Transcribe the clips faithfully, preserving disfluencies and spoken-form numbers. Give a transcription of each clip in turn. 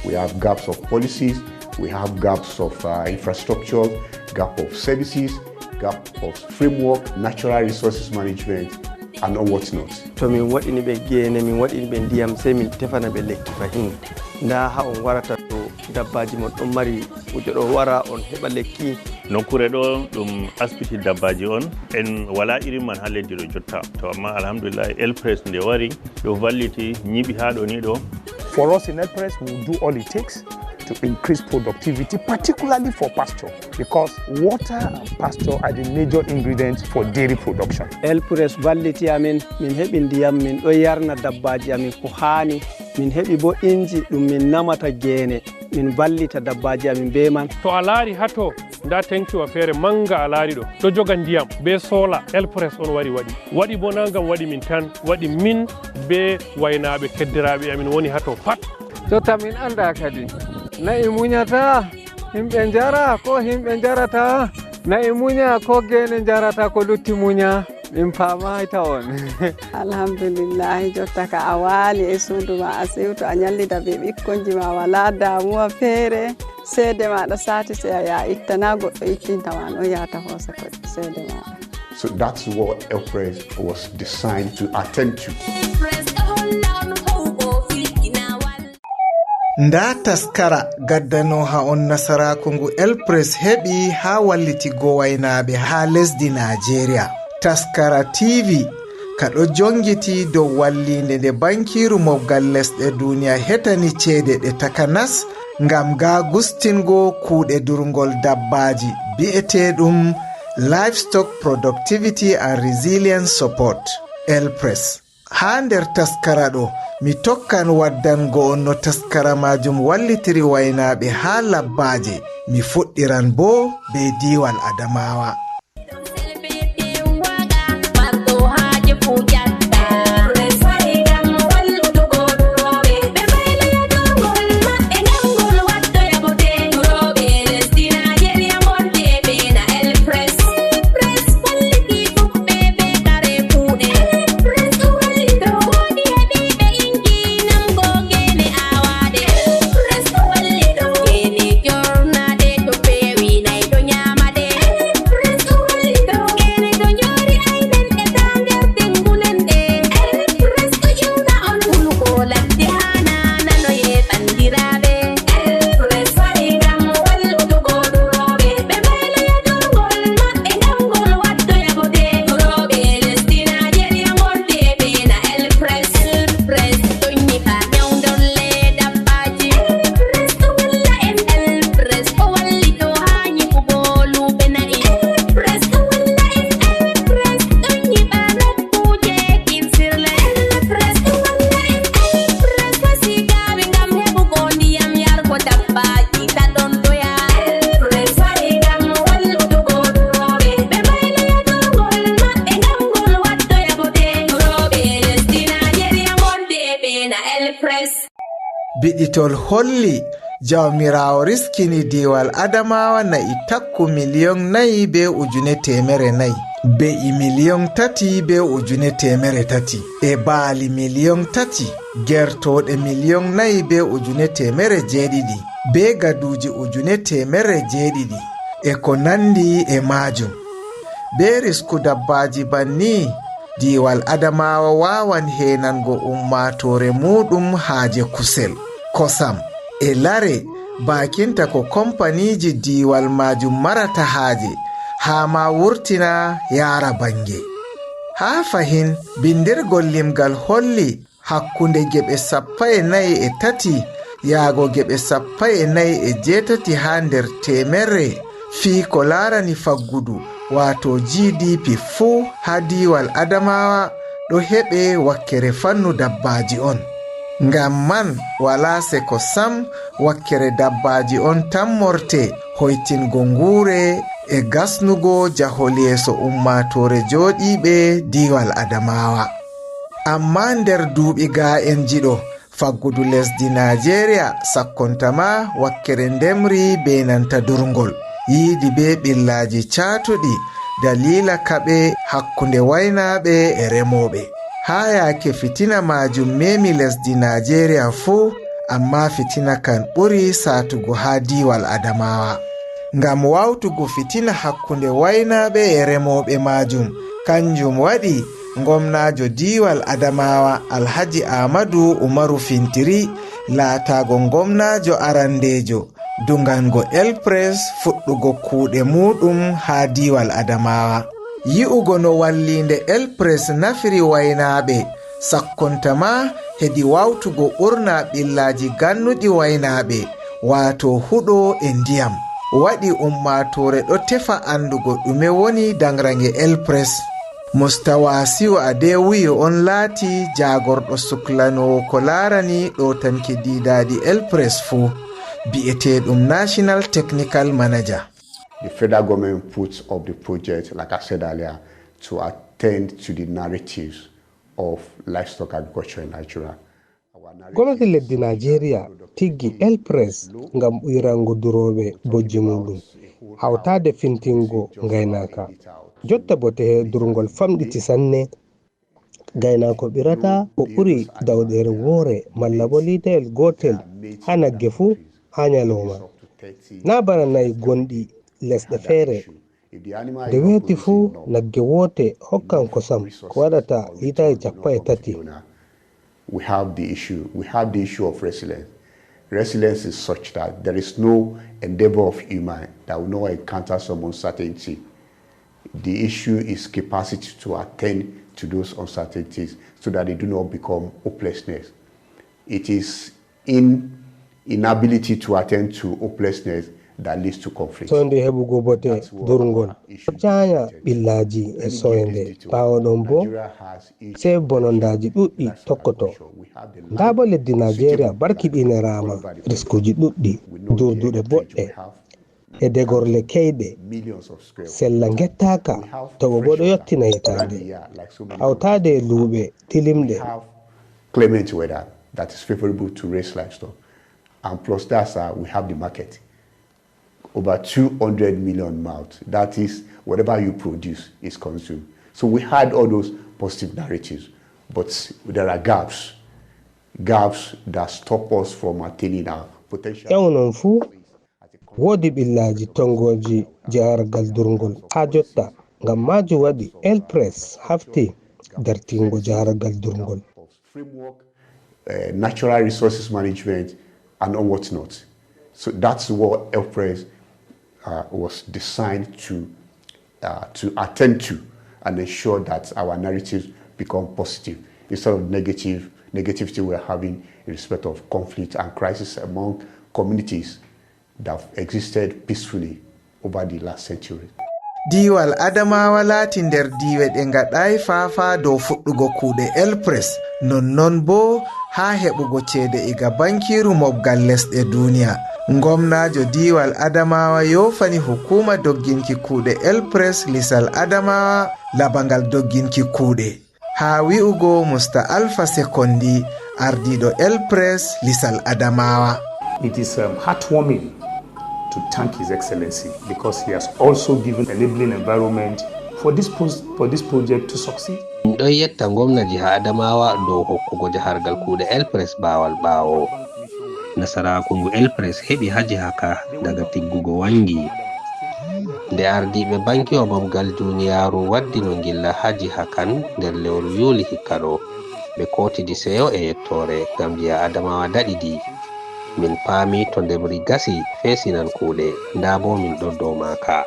We have gaps of policies, we have gaps of uh, infrastructure, gap of services, gap of framework, natural resources management, and whatnot. To min waɗini ɓe geene, min waɗini ɓe ndiyam, sey min tefana ɓe lekki fahin. Ndaa haa on warata to dabbaji mon ɗon mari kujo ɗo wara, on heɓa lekki. Nokkure ɗo ɗum asbiti dabbaji on, en wala irin man ha leddi ɗo jotta. To amma alhamdulillah, Elpres nde wari, ɗo valliti, nyiɓi ha ɗo ni ɗo. For us in Elpres, we will do all it takes to increase productivity, particularly for pasture, because water and pasture are the major ingredients for dairy production. Elpres valliti amin, min heɓi ndiyam, min ɗo yarna dabbaji amin ko haani, min heɓi bo inji ɗum min namata geene, min vallita dabbaji amin be man. To a laari hato, nda tenkiwa feere manga a laari ɗo, ɗo joga ndiyam be sola, Elpres on wari waɗi. Waɗi bo na ngam waɗi min tan, waɗi min be waynaaɓe keddiraaɓe amin woni hato pat. Jotta min anda kadi. Na'i munyata, himɓe njara ko himɓe njarata? Na'i munya ko geene njarata ko lutti munya? Min paamaay tawon. Alhamdulillahi, jotta ka a waali e suudu ma, a siwto, a nyallida be ɓikkonji ma, wala damuwa feere. Seede maɗa saati, sey a yaa itta, na goɗɗo ittinta ma, no yaata hoosa ko seede maɗa. So that's what Elpres was designed to attend to. Ndaa taskara gaddanooha on nasaraaku ngu Elpres heɓi haa wallitigo waynaaɓe haa lesdi Naajeeriya. Taskara T V ka ɗo jongiti dow walliinde nde bankiiru mobgal lesɗe duniya hetani ceede ɗe takanas ngam gaa gustingo kuuɗe durngol dabbaaji bi'eteeɗum Livestock Productivity and Resilience Support, Elpres. Haa nder taskara ɗo, mi tokkan waddango on no taskara maajum wallitiri waynaaɓe haa labbaaje. Mi fuɗɗiran boo bee diiwal Adamaawa. Biɗitol holli Jawmiraawo riskini diiwal Adamaawa na'i takku miliyoŋ nayi bee ujune teemere nayi, be'i miliyoŋ tati bee ujune teemere tati, e baali miliyoŋ tati, gertooɗe miliyoŋ nayi bee ujune teemere jeeɗiɗi, bee gaduuji ujune teemere jeeɗiɗi, e ko nanndi e maajum. Bee risku dabbaaji banni, diiwal Adamaawa waawan heenango ummaatoore muuɗum haaje kusel, kosam, e lare, baakinta ko kompaniiji diiwal maajum marata haaje, haa ma wurtina yaara bannge. Haa fahin, binndirgol limgal holli hakkunde geɓe sappo e nayi e tati yaago geɓe sappo e nayi e jeetati haa nder teemerre fii ko laarani faggudu, waato G D P fuu haa diiwal Adamaawa ɗo heɓe wakkere fannu dabbaaji on. Ngam man, walaa seko sam wakkere dabbaaji on tammorte hoytingo nguure e gasnugo jahol yeeso ummaatoore jooɗiiɓe diiwal Adamaawa. Ammaa nder duuɓi gaa'enji ɗo, faggudu lesdi Naajeeriya sakkonta ma wakkere ndemri bee nanta durngol, yiidi bee ɓillaaji caatuɗi daliila kaɓe hakkunde waynaaɓe e remooɓe. Haa yaake fitina maajum meemi lesdi Naajeeriya fuu, Ammaa fitina kan ɓuri saatugo haa diiwal Adamaawa. Ngam waawtugo fitina hakkunde waynaaɓe e remooɓe maajum, kanjum waɗi ngomnaajo diiwal Adamaawa, Alhaji Aamadu Umaru Fintiri, laataago ngomnaajo arandeejo, duŋgango Elpres fuɗɗugo kuuɗe muuɗum haa diiwal Adamaawa. Yi'ugo no walliinde Elpres nafiri waynaaɓe, sakkontama hedi waawtugo ɓurna ɓillaaji gannuɗi waynaaɓe, waato huɗo e ndiyam, waɗi ummaatoore ɗo tefa anndugo ɗume woni daŋraŋge Elpres. Mustawasiu Adewuyo on laati jaagorɗo suklanoowo ko laarani ɗowtanki diidaaɗi Elpres fuu, bi'eteeɗum National Technical Manager. The federal government put up the project, like I said earlier, to attend to the narratives of livestock agriculture in Nigeria. Gomnati leddi Najeriya tiggi Elpres ngam ɓuyrango durooɓe bojji muuɗum, hawtaade fintingo ngaynaaka. Jotta bote he durngol famɗiti sanne. Gaynaako ɓirata o ɓuri dawɗeere woore malla bo liitayel gootel haa nagge fuu haa nyalooma. Naa bana na'i gonɗi lesɗe feere. Nde weeti fuu, nagge woote hokkan kosam ko waɗata liitayel cappanɗe tati. We have the issue. We have the issue of resilience. Resilience is such that there is no endeavor of human that will not encounter some uncertainty. The issue is capacity to attend to those uncertainties so that they do not become hopelessness. It is in inability to attend to hopelessness that leads to conflict. Soynde heɓugo bote durngol. Caaya ɓillaaji e soynde. Ɓaawo ɗon bo, sey bonondaaji ɗuɗɗi tokkoto. Ndaa bo leddi Najeriya barkiɗiniraama riskuuji ɗuɗɗi, durduɗe boɗɗe, e degorle keyɗe. Sella ngettaaka, toɓo bo ɗo yottina hitaande. Hawtaade e luuɓe tilimɗe. Clement weather that is favorable to raise livestock. And plus that, uh, we have the market. Over two hundred million mouths. That is, whatever you produce is consumed. So we had all those positive narratives, but there are gaps, gaps that stop us from attaining our potential. Ewnon fuu, woodi ɓillaaji tonngooji jahargal durngol haa jotta. Ngam maajum waɗi Elpres hafti dartingo jahargal durngol. Framework, uh, natural resources management, and whatnot. So that's what Elpres uh, was designed to uh, to attend to and ensure that our narratives become positive instead of negative negativity we're having in respect of conflict and crisis among communities that existed peacefully over the last century. Diiwal Adamawa laati nder diiwe ɗe ngaɗaay faafa dow fuɗɗugo kuuɗe Elpres, nonnon boo haa heɓugo ceede iga bankiiru mobgal lesɗe duniya. Ngomnaajo diiwal Adamawa yoofani hukuuma dogginki kuuɗe Elpres lisal Adamawa labangal dogginki kuuɗe. Haa wi'ugo Musta Alfa Sekondi, ardiiɗo Elpres lisal Adamawa. It is um, heartwarming to thank His Excellency because he has also given enabling environment for this, pos- for this project to succeed. Min ɗon yetta ngomna jiha Adamawa dow hokkugo jahargal kuuɗe Elpres baawal ɓaawo. Nasaraaku ngu Elpres heɓi ha jiha ka daga tiggugo wangi. Nde ardiiɓe bankiwa mobgal duniyaaru waddino ngilla ha jiha kan nder lewru yuuli hikka ɗo, ɓe kootidi seyo e yettoore ngam jiha Adamawa daɗidi. Min paami to ndemri gasi feesinan kuuɗe, ndaa boo min ɗon dow maaka.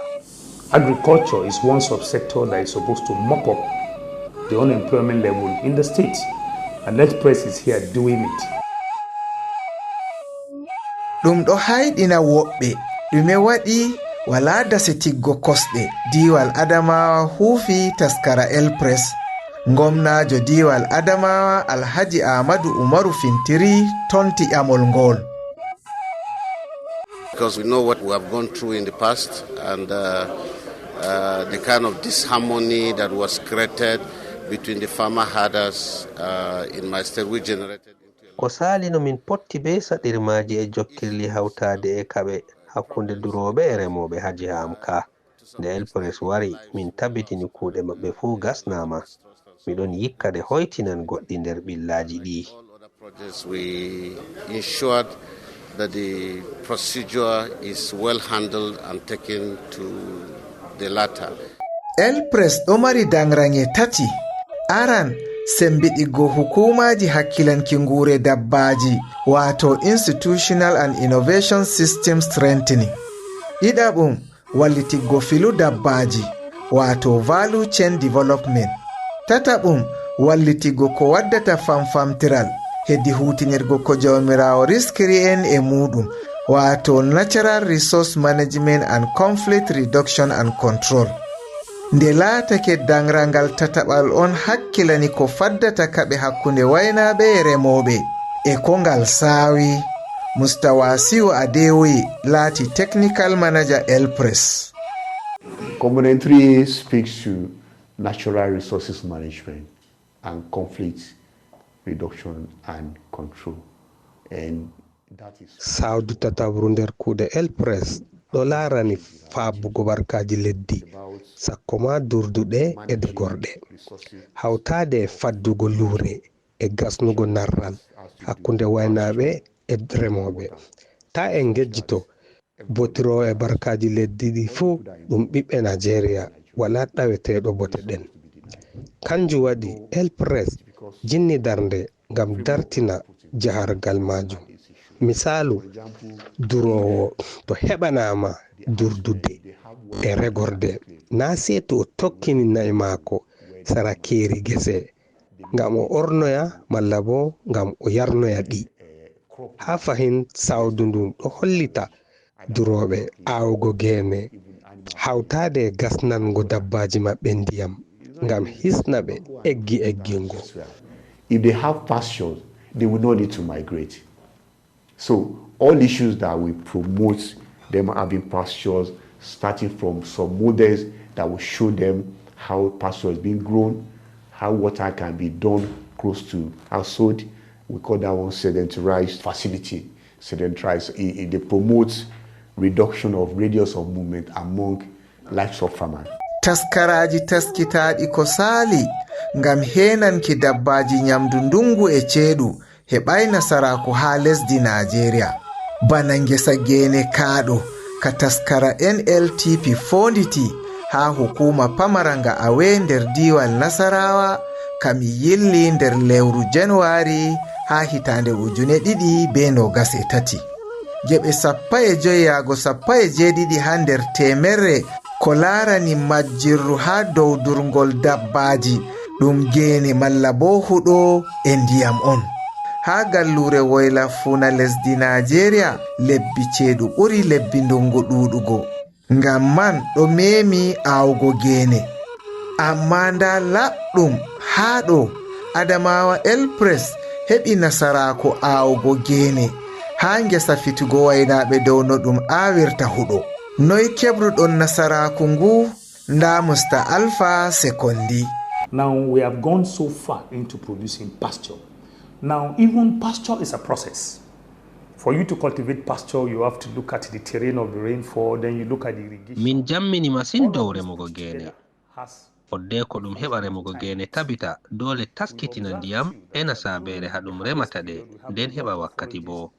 Agriculture is one subsector that is supposed to mop up the unemployment level in the state, and Elpres is here doing it. Ɗum ɗo hayɗina woɓɓe. Ɗume waɗi walaa dase tiggo kosɗe? Diiwal Adamawa huufi taskara Elpres. Ngomnaajo diiwal Adamawa Alhaji Aamadu Umaru Fintiri tonti ƴamol ngool. Because we know what we have gone through in the past and uh, uh, the kind of disharmony that was created between the farmer herders uh, in my state, which generated into a Ko saali no min potti bee saɗirmaaji e jokkirli hawtaade e kaɓe hakkunde durooɓe e remooɓe ha jiha am ka. Nde Elpres wari, min tabitini kuuɗe maɓɓe fuu gasnaama. Miɗon yikka ɗe hoytinan goɗɗi nder ɓillaaji ɗii. Yes, we ensured that the procedure is well handled and taken to the latter. Elpres ɗo mari daŋraŋe tati. Aran, sembiɗigo hukuumaaji hakkilanki nguure dabbaaji, waato institutional and innovation system strengthening. Ɗiɗaɓum, wallitiggo filu dabbaaji, waato value chain development. Tataɓum, wallitiggo ko waddata famfamtiral hedi huutinirgo ko jawmiraawo riskiri en e muuɗum, waato natural resource management and conflict reduction and control. Nde laatake daŋraŋgal tataɓal on hakkilani ko faddata kaɓe hakkunde waynaaɓe e remooɓe, e ko ngal saawi. Mustawa Siwo Adewoye laati technical manager Elpres. Component three speaks to natural resources management and conflict reduction and control. And that is Sawdu tataɓru nder kuuɗe Elpres ɗo laarani faabugo barkaaji leddi, sakko ma durduɗe e degorɗe, hawtaade e faddugo luure e gasnugo narral hakkunde waynaaɓe e remooɓe. Ta en ngejjito, botiroowo e barkaaji leddi ɗi fuu ɗum ɓiɓɓe Najeriya, walaa ɗaweteeɗo bote ɗen. Kanjum waɗi Elpres jinni darnde ngam dartina jahargal maajum. Misaalu, duroowo to heɓanaama durdude e regorde, naa sey to o tokkini na'i maako sara keeri gese ngam o ornoya malla boo ngam o yarnoya ɗi. Haa fahin sawdu ndun ɗo hollita durooɓe aawugo geene hawtaade e gasnango dabbaaji maɓɓe ndiyam ngam hisna ɓe eggi eggingo. If they have pastures, they will not need to migrate. So all issues that we promote them having pastures, starting from some models that will show them how pasture is being grown, how water can be done close to household. We call that one sedentarized facility. Sedentarized, it, it, they promote reduction of radius of movement among livestock farmers. Taskaraaji taskitaaɗi ko saali ngam heenanki dabbaaji nyamdu ndungu e ceeɗu heɓaay nasaraaku haa lesdi Naajeeriya. Bana ngesa geene kaaɗo ka taskara N L T P foonditi haa hukuuma pamara nga Awe nder diiwal Nasaraawa, ka mi yilli nder lewru Januwari haa hitaande ujune ɗiɗi bee noogas e tati. Geɓe sappo e joy yaago sappo e jeeɗiɗi haa nder teemerre ko laarani majjirru haa dow durngol dabbaaji, ɗum geene malla boo huɗo e ndiyam on. Haa galluure woyla fuuna lesdi Naajeeriya, lebbi ceeɗu ɓuri lebbi ndongu ɗuuɗugo. Ngam man ɗo meemi aawugo geene. Ammaa ndaa laaɓɗum haa ɗo, Adamawa Elpres heɓi nasaraaku aawugo geene haa ngesa fitugo waynaaɓe dow no ɗum aawirta huɗo. Noy keɓruɗon nasaraaku nguu? Ndaa Musta Alfa Sekondi. Now we have gone so far into producing pasture. Now even pasture is a process. For you to cultivate pasture, you have to look at the terrain of the rainfall, then you look at the irrigation. Min jammini masin dow remugo geene. Fodde ko ɗum heɓa remugo geene tabita, doole taskitina ndiyam ena saabeere ha ɗum remata ɗe, nden heɓa wakkati boo.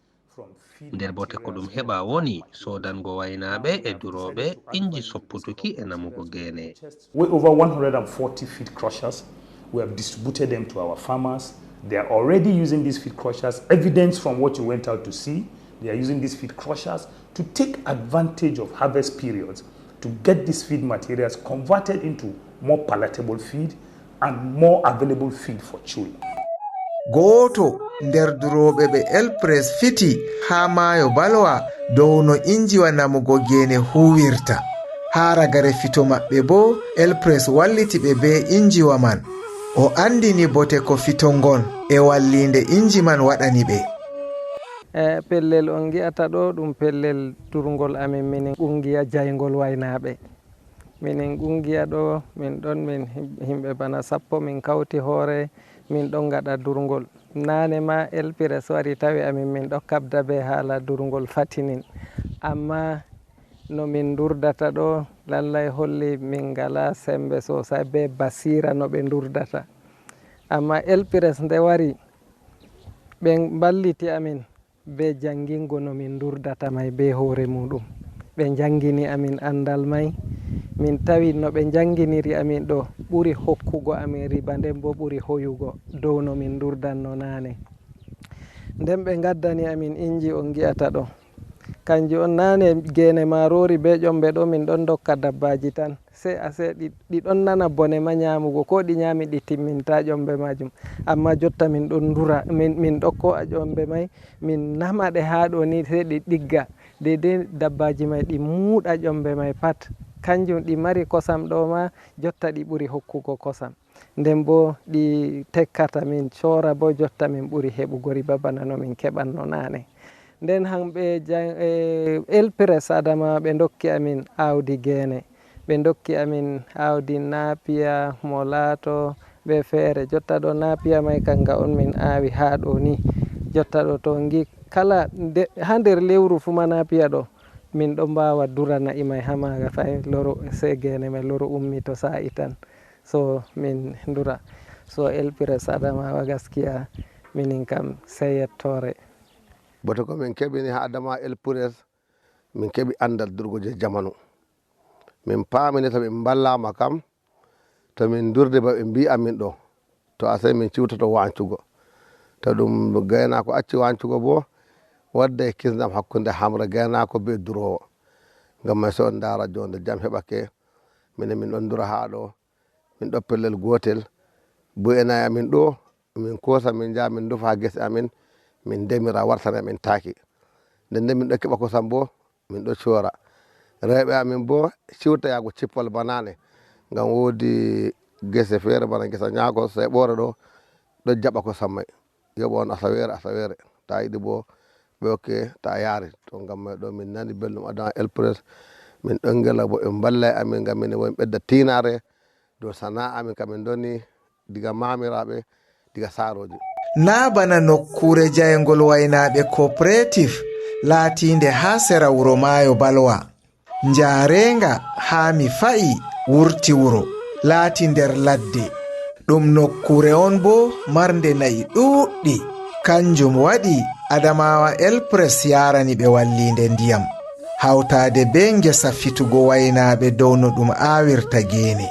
Nder bote ko ɗum heɓa woni soodango waynaaɓe e durooɓe inji sopputuki e namugo geene. Way over one hundred forty feed crushers. We have distributed them to our farmers. They are already using these feed crushers. Evidence from what you went out to see, they are using these feed crushers to take advantage of harvest periods to get these feed materials converted into more palatable feed and more available feed for chewing. Gooto nder durooɓe ɓe Elpres fiti haa maayo Balwa dow no injiwa namugo geene huuwirta. Haa ragare fito maɓɓe boo, Elpres walliti ɓe bee injiwa man. O anndini bote ko fito ngon e walliinde inji man waɗani ɓe. E pellel on ngi'ata ɗo, ɗum pellel durngol amin minin qungiya jayngol waynaaɓe. Minin qungiya ɗo, min ɗon min him-, himɓe bana sappo, min kawti hoore, min ɗon ngaɗa durngol. Naane ma Elpres wari tawi amin min ɗo kabda bee haala durngol fatinin. Ammaa no min ndurdata ɗo, lallay holli min ngalaa semmbe soosay bee basiira no ɓe ndurdata. Ammaa Elpres nde wari, Ɓe mballiti amin bee janngingo no min ndurdata may bee hoore muuɗum. Ɓe njanngini amin anndal may, min tawi no ɓe njannginiri amin ɗo ɓuri hokkugo amin riba, nden boo ɓuri hoyugo dow no min ndurdanno naane. Nden ɓe ngaddani amin inji on ngi'ata ɗo. Kanji on naane geene maaroori bee ƴombe ɗo min ɗon ndokka dabbaaji tan. Sey a sey ɗi, ɗi ɗon nana bone ma nyaamugo, ko ɗi nyaami ɗi timminta ƴombe maajum. Ammaa jotta min ɗon ndura, min, min ɗokko a ƴombe may, min nama ɗe haa ɗo ni sey ɗi ɗigga. Deydey dabbaaji may ɗi muuɗa ƴombe may pat. Kanjum ɗi mari kosam ɗo ma, jotta ɗi ɓuri hokkugo kosam. Nden boo ɗi tekkata min coora boo jotta min ɓuri heɓugo riba bana no min keɓanno naane. Nden hamɓe jan-, e, Elpires Adamawa ɓe ndokki amin aawdi geene. Ɓe ndokki amin aawdi naapiya, molaato, bee feere. Jotta ɗo naapiya may kanga on min aawi haa ɗo ni. Jotta ɗo to ngi kala nde, haa nder lewru fuu ma naapiya ɗo min ɗon mbaawa dura na'i may haa maaga fay loro, sey geene may loro ummito saa'i tan. So min ndura. So Elpires Adamawa gaskiya minin kam sey yettoore. Bote ko min keɓi ni haa Adamawa Elpires, min keɓi anndal durgo je jamanu. Min paamini to min mballaama kam, to min ndurdi ba ɓe mbi'a min ɗo, to a sey min ciwtoto waancugo. To ɗum gaynaako acci waancugo boo, wadday kisndam hakkunde hamre gaynaako bee duroowo. Ngam may sey on ndaara joonde jam heɓake, minen min ɗon ndura haa ɗo, min ɗo pellel gootel, bu'e nayi amin ɗo, min koosa, min njaha, min ndufa haa gese amin, min ndemira, wartana min taaki. Nden nden min ɗo keɓa kosam boo, min ɗo coora. Rewɓe amin boo ciwta yahgo cippal ba naane, ngam woodi gese feere bana ngesa nyaako, sey ɓoore ɗo, ɗo jaɓa kosam may. Yoɓa on asaweere, asaweere. To a yiɗi boo, ɓe okke, to a yaari. To ngam may ɗo min nani belɗum Adamawa Elpires, min ɗon ngela boo ɓe mballay amin, ngam minen boo min ɓedda tiinaare dow sana'a amin ka min ndoni diga maamiraaɓe, diga saarooji. Naa bana nokkuure jayngol waynaaɓe cooperative laatiinde haa sera wuro maayo Balwa. Njaareenga haa mi fa'i wurti wuro, laati nder ladde. Ɗum nokkuure on boo marnde na'i ɗuuɗɗi. Kanjum waɗi Adamawa Elpres yaarani ɓe walliinde ndiyam, hawtaade bee ngesa fitugo waynaaɓe dow no ɗum aawirta geene.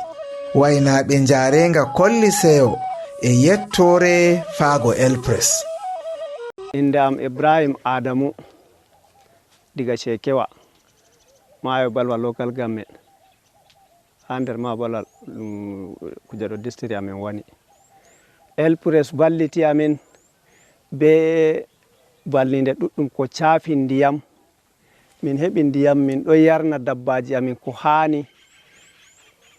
Waynaaɓe Njaareenga kolli seyo e yettoore faago Elpres. Innde am Ibrahim Adamu, diga Cekewa, Maayo Balwa Local Government. Haa nder Maayo Balwa, ɗum Kuja ɗo district amin woni. Elpres balliti amin bee balliinde ɗuɗɗum ko caafi ndiyam. Min heɓi ndiyam, min ɗo yarna dabbaaji amin ko haani.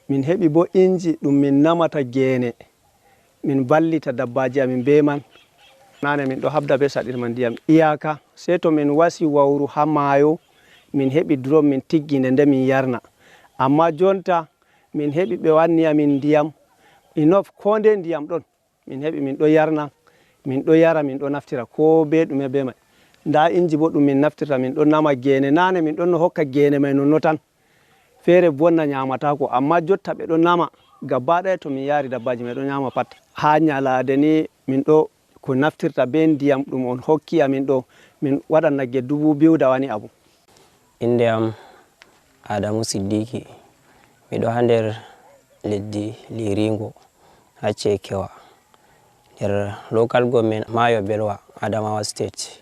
Min heɓi boo inji ɗum min namata geene, min ballita dabbaaji amin bee man. Naane min ɗo haɓda bee saɗirma ndiyam iyaaka, sey to min wasi wawru haa maayo, min heɓi durom, min tiggi nde, nde min yarna. Ammaa jonta min heɓi ɓe wanni amin ndiyam enough, koo ndey ndiyam ɗon. Min heɓi, min ɗo yarna, min ɗo yara, min ɗo naftira koo bee ɗume bee may. Ndaa inji boo ɗum min naftirta, min ɗo nama geene. Naane min ɗon no hokka geene may nonno tan. Feere bonna nyaamataako, ammaa jotta ɓe ɗo nama gaba ɗaya, to min yaari dabbaaji may ɗo nyaama pat. Haa nyalaade ni min ɗo ko naftirta bee ndiyam ɗum on hokki amin ɗo, min waɗan nagge dubu biyu da wani abu. Innde am Adamu Siddiiki. Miɗo haa nder leddi Liringo, haa Cekewa, nder local government Maayo Belwa, Adamawa State.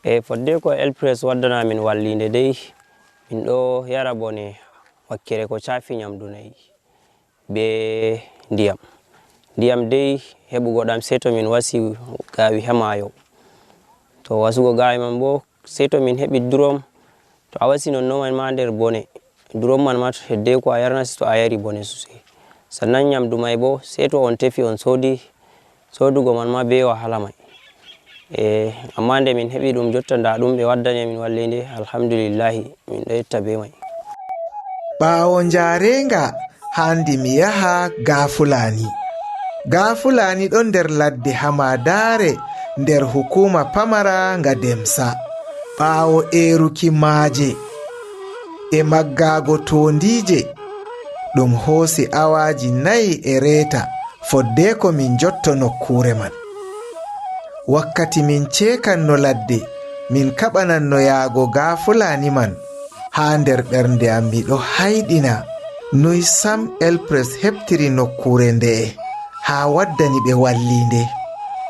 E fodde ko Elpres waddana min walliinde dey, min ɗo yara bone wakkere ko caafi nyamdu nayi bee ndiyam. Ndiyam dey heɓugo ɗam sey to min wasi gaawi haa maayo. To wasugo gaawi man boo, sey to min heɓi durom. To a wasi nonno man ma nder bone, durom man ma to heddey ko a yarna, sey to a yari bone sosey. Sannan nyamdu may boo, sey to on tefi on soodi, soodugo man ma bee wahala may. E, ammaa nde min heɓi ɗum jotta, ndaa ɗum ɓe waddani min walliinde, alhamdulillahi, min ɗo yetta bee may. Ɓaawo Njaareenga, handi mi yaha Gaafulaani. Gaafulaani ɗon nder ladde hamaadaare nder hukuuma pamara nga Demsa. Ɓaawo eeruki maaje e maggaago toondiije, ɗum hoosi awaaji nayi e reeta foddeeko min njotto nokkuure man. Wakkati min ceekanno ladde, min kaɓananno yaago Gaafulaani man. Haa nder ɓernde am miɗo hayɗina, noy sam Elpres heɓtiri nokkuure nde'e, haa waddani ɓe walliinde.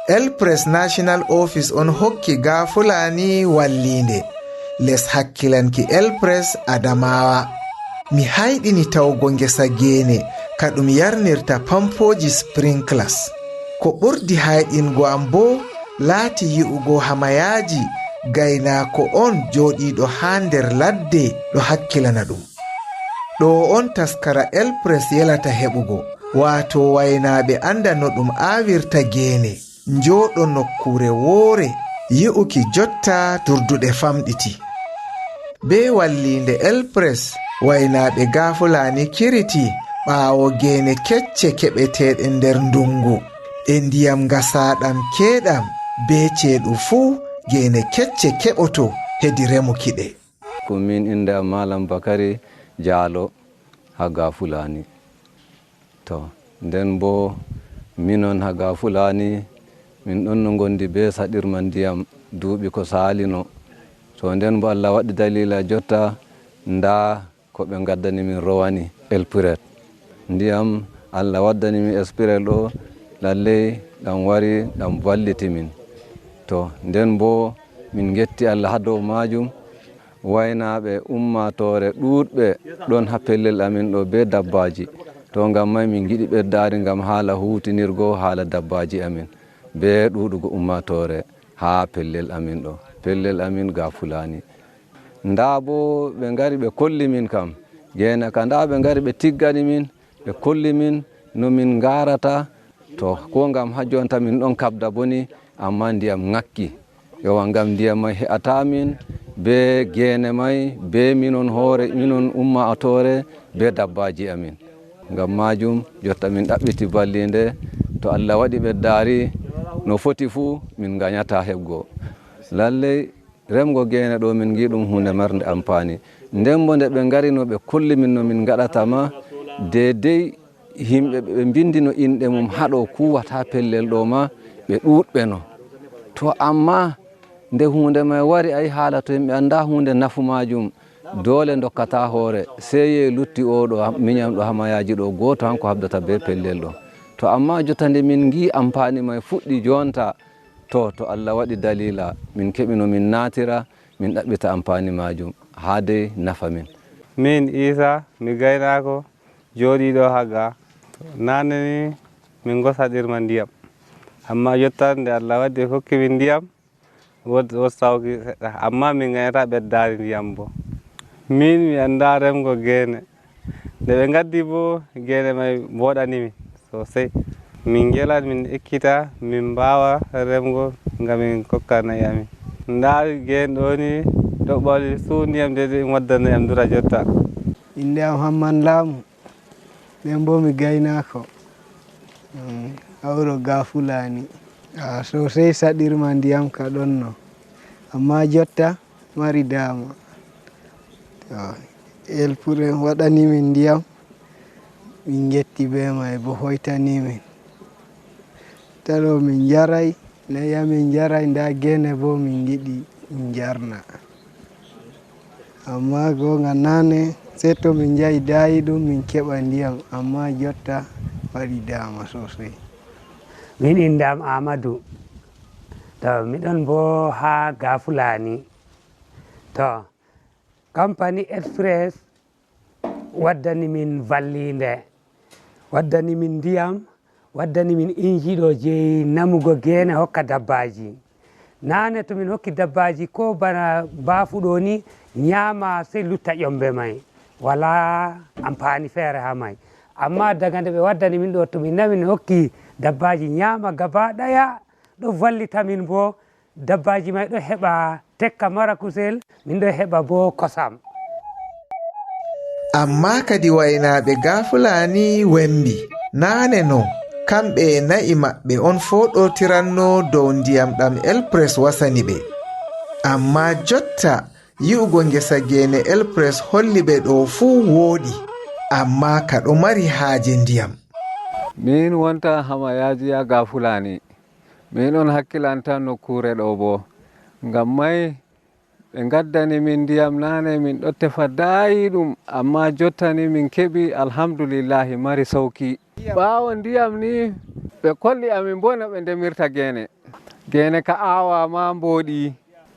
Elpres National Office on hokki Gaafulaani walliinde, les hakkilanki Elpres Adamawa. Mi hayɗini tawgo ngesa geene ka ɗum yarnirta pampooji sprinklers. Ko ɓurdi hayɗingo am boo laati yi'ugo hamayaaji gaynaako on jooɗiiɗo haa nder ladde ɗo hakkilana ɗum. Ɗo on taskara Elpres yelata heɓugo, waato waynaaɓe annda no ɗum aawirta geene, njooɗo nokkuure woore, yi'uki jotta durduɗe famɗiti. Bee walliinde Elpres, waynaaɓe Gaafulaani kiriti ɓaawo geene kecce keɓeteeɗe nder ndunngu, e ndiyam ngasaaɗam keeɗam, bee ceeɗu fuu geene kecce keɓoto hedi remuki ɗe. Ko min innde am Malam Bakari Jaalo haa Gaafulaani. To, nden boo minon haa Gaafulaani, min ɗon no ngondi bee saɗirma ndiyam duuɓi ko saalino. To, nden boo Allah waɗi daliila jotta, ndaa ko ɓe ngaddani min rowani Elpres. Ndiyam Allah waddani min Elpres ɗo, lalley ɗam wari, ɗam valliti min. To, nden boo min ngetti Allah haa dow maajum. Waynaaɓe ummaatoore ɗuuɗɓe ɗon haa pellel amin ɗo bee dabbaaji. To, ngam may min ngiɗi ɓeddaari ngam haala huuwtinirgo haala dabbaaji amin bee ɗuuɗugo ummaatoore haa pellel amin ɗo. Pellel amin Gaafulaani. Ndaa boo ɓe ngari ɓe kolli min kam. Geene ka ndaa ɓe ngari ɓe tiggani min, ɓe kolli min no min ngarata. To, koo ngam haa jonta min ɗon kabda boni, ammaa ndiyam ŋakki. Yowa, ngam ndiyam may he'ataa min bee geene may, bee minon hoore, minon ummaatoore, bee dabbaaji amin. Ngam maajum, jotta min ɗaɓɓiti balliinde. To Allah waɗi ɓeddaari no foti fuu, min nganyataa heɓgo. Lalley, remgo geene ɗo min ngi ɗum huunde marnde ampaani. Nden boo nde ɓe ngarino ɓe kolli min no min ngaɗata ma, deydey yimɓe ɓe mbindino inɗe mum haa ɗo kuwata pellel ɗo ma, ɓe ɗuuɗɓe no. To, ammaa nde huunde may wari, ay haala to yimɓe annda huunde nafu maajum, doole ndokkata hoore, sey ye lutti oo ɗo, minyam ɗo hamayaaji ɗo, gooto hanko habdata bee pellel ɗo. To, ammaa jotta nde min ngi ampaani may fuɗɗi jonta, to, to Allah waɗi daliila, min keɓi no min naatira, min ɗaɓɓita ampaani maajum, haa dey nafa min. Min Iisa, mi gaynaako jooɗiiɗo haa ga. Naane ni min ngosaɗirma ndiyam. Ammaa jotta nde Allah waɗi hokki min ndiyam, wod-, wod sawki seɗɗa. Ammaa min ngaynata ɓeddaari ndiyam boo. Min mi anndaa remgo geene. Nde ɓe ngaddi boo, geene may mbooɗani min soosey. Min ngela, min ekkita, min mbaawa remgo ngam min kokka na'i amin. Ndaa geene ɗo ni, ɗo ɓawli suu ndiyam deydey ɗum waddana yam dura jotta. Innde am Hamman Laamu, nden boo mi gaynaako. Mm, hawro Gaafulaani. Ah, soosey saɗirma ndiyam ka ɗon no. Ammaa jotta, mari daama. To, Elpres waɗani min ndiyam, min ngetti bee may boo hoytani min. Talo min njaray, na'i amin njaray, ndaa geene boo min ngiɗi min njarna. Ammaa goonga naane, sey to min njahi daayiiɗum min keɓa ndiyam, ammaa jotta waɗi daama soosey. Min innde am Aamadu. To, miɗon boo haa Gaafulaani. To, kampani Elpres waddani min valliinde, waddani min ndiyam, waddani min inji ɗo jeyi namugo geene hokka dabbaaji. Naane to min hokki dabbaaji koo bana baafu ɗo ni nyaama sey lutta ƴombe may. Walaa ampaani feere haa may. Ammaa daga nde ɓe waddani min ɗo to min nami min hokki dabbaaji nyaama gaba ɗaya ɗo vallita min boo. Dabbaaji may ɗo heɓa tekka mara kusel, min ɗo heɓa boo kosam. Ammaa kadi waynaaɓe Gaafulaani wembi. Naane no, kamɓe e na'i maɓɓe on fooɗotiranno dow ndiyam ɗam Elpres wasani ɓe. Ammaa jotta yi'ugo ngesa geene Elpres holli ɓe ɗo fuu wooɗi, ammaa ka ɗo mari haaje ndiyam. Min wonta Hamayaaji yaa Gaafulaani. Min on hakkilanta nokkuure ɗo bo. Ngam may ɓe ngaddani min ndiyam naane, min ɗo tefa daayiiɗum, ammaa jottani min keɓi, alhamdulillahi, mari sawki. Ɓaawo ndiyam ni, ɓe kolli amin bo no ɓe ndemirta geene. Geene ka aawaama mbooɗi.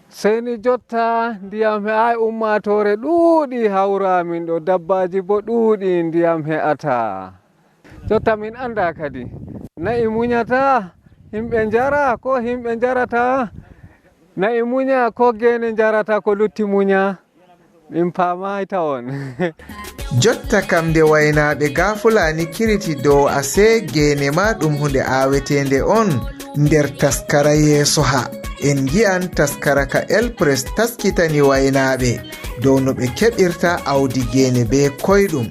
Sey ni jotta ndiyam he'aay, ummaatoore ɗuuɗi hawra min ɗo, dabbaaji bo ɗuuɗi, ndiyam he'ataa. Jotta min anndaa kadi. Na'i munyata, himɓe njara, ko himɓe njarata? Na'i munya, ko geene njarata, ko lutti munya? Min paamaay tawon. Jotta kam nde waynaaɓe Gaafulaani kiriti dow asee geene ma ɗum huunde aaweteende on nder taskara yeeso ha. En ngi'an taskara ka Elpres taskitani waynaaɓe dow no ɓe keɓirta awdi geene bee koyɗum.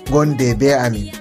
Ngondee bee amin.